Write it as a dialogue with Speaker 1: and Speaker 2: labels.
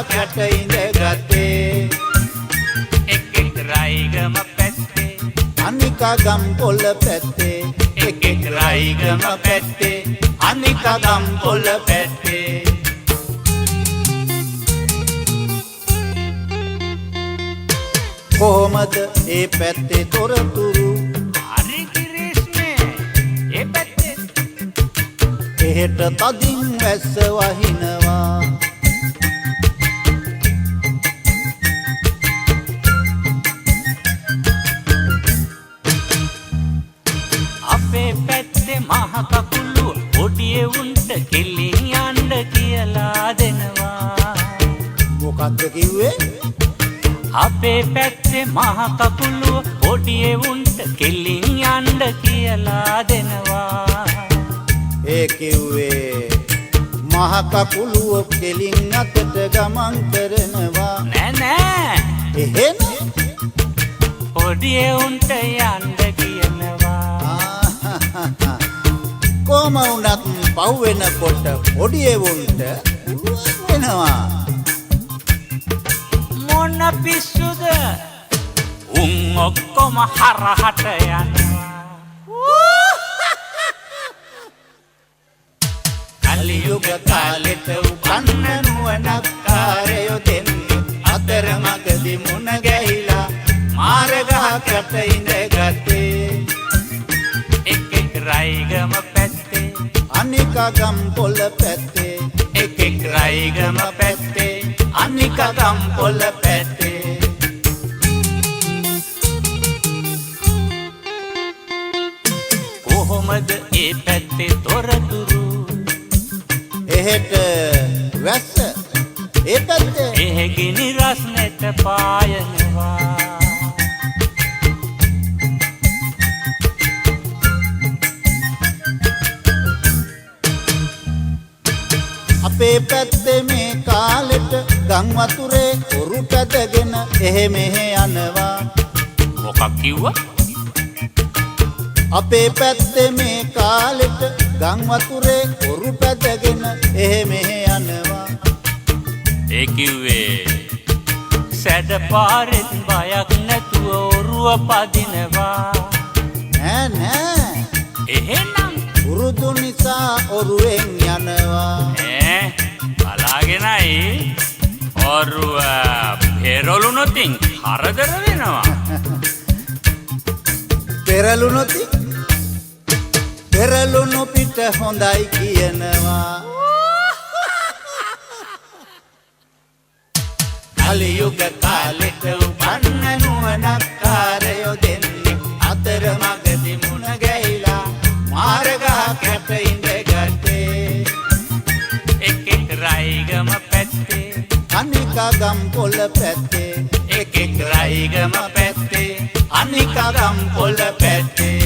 Speaker 1: ගහක් යට ඉඳගත්තේ.
Speaker 2: එක් එක් රයිගම පැත්තේ
Speaker 1: අනිකා ගම්පොළ පැත්තේ.
Speaker 2: එක් එක් රයිගම පැත්තේ
Speaker 1: අනිකා ගම්පොළ පැත්තේ. කොහොමද ඒ පැත්තේ තොරතුරු?
Speaker 2: හරි කිරිස්මේ ඒ පැත්තේ.
Speaker 1: එහෙට තදින් වැස්ස වහිනවා.
Speaker 2: අපේ පැත්තේ මහ කකුළු පොඩි එවුන්ට කෙලින් යන්න කියලා දෙනවා.
Speaker 1: මොකද්ද කිව්වේ?
Speaker 2: අපේ පැත්තේ මහ කකුළුව පොඩි එවුන්ට කෙලින් යන්න කියලා දෙනවා.
Speaker 1: ඒ කිව්වේ මහ කකුළුව කෙලින් අතට ගමන් කරනවා.
Speaker 2: නෑ නෑ,
Speaker 1: එහෙනම්
Speaker 2: පොඩි එවුන්ට යන්න කියනවා.
Speaker 1: කොහම වුණත් පහු වෙනකොට පොඩි එවුන්ට පුළුවන් වෙනවා.
Speaker 2: මොන පිස්සුද, උන් ඔක්කොම හරහට යනවා.
Speaker 1: කලියුග කාලෙට උපන්න නුවණක්කාරයෝ දෙන්නේ අතරමඟදි මුණ ගැහිලා මාර ගහක් යට ඉඳගත්තේ.
Speaker 2: එක් එක් රයිගම පැත්තේ
Speaker 1: අනිකා ගම්පොළ පැත්තේ.
Speaker 2: එක් එක් රයිගම පැත්තේ
Speaker 1: අනිකා ගම්පොළ පැත්තේ.
Speaker 2: කොහොමද ඒ පැත්තේ තොරතුරු?
Speaker 1: එහෙට වැස්ස ඒ පැත්තේ.
Speaker 2: එහෙ ගිනි රස්නෙට පායනවා.
Speaker 1: අපේ පැත්තේ මේ කාලෙට ගම් වතුරේ ඔරු පැදගෙන එහෙ මෙහෙ යනවා.
Speaker 2: මොකක් කිව්වා?
Speaker 1: අපේ පැත්තේ මේ කාලෙට ගම් වතුරේ ඔරු පැදගෙන එහෙ මෙහෙ යනවා.
Speaker 2: ඒ කිව්වේ සැඩ පාරෙත් බයක් නැතුව ඔරුව පදිනවා.
Speaker 1: නෑ නෑ,
Speaker 2: එහෙනම්
Speaker 1: පුරුදු නිසා ඔරුවෙන් යනවා.
Speaker 2: ඈ බලාගෙනයි ඔරුව පෙරළුනොතින් කරදර වෙනවා.
Speaker 1: පෙරළුනොතින් පෙරළුණු පිට හොඳයි කියනවා. කලියුග කාලෙට උපන්න නුවණක්කාරයෝ දෙන්නේ අතරමඟදි මුණ ගැහිලා මාර ගහක් යට ඉඳගත්තේ.
Speaker 2: එක් එක් රයිගම පැත්තේ
Speaker 1: අනිකා ගම්පොළ පැත්තේ.
Speaker 2: එක් එක් රයිගම පැත්තේ
Speaker 1: අනිකා ගම්පොළ පැත්තේ.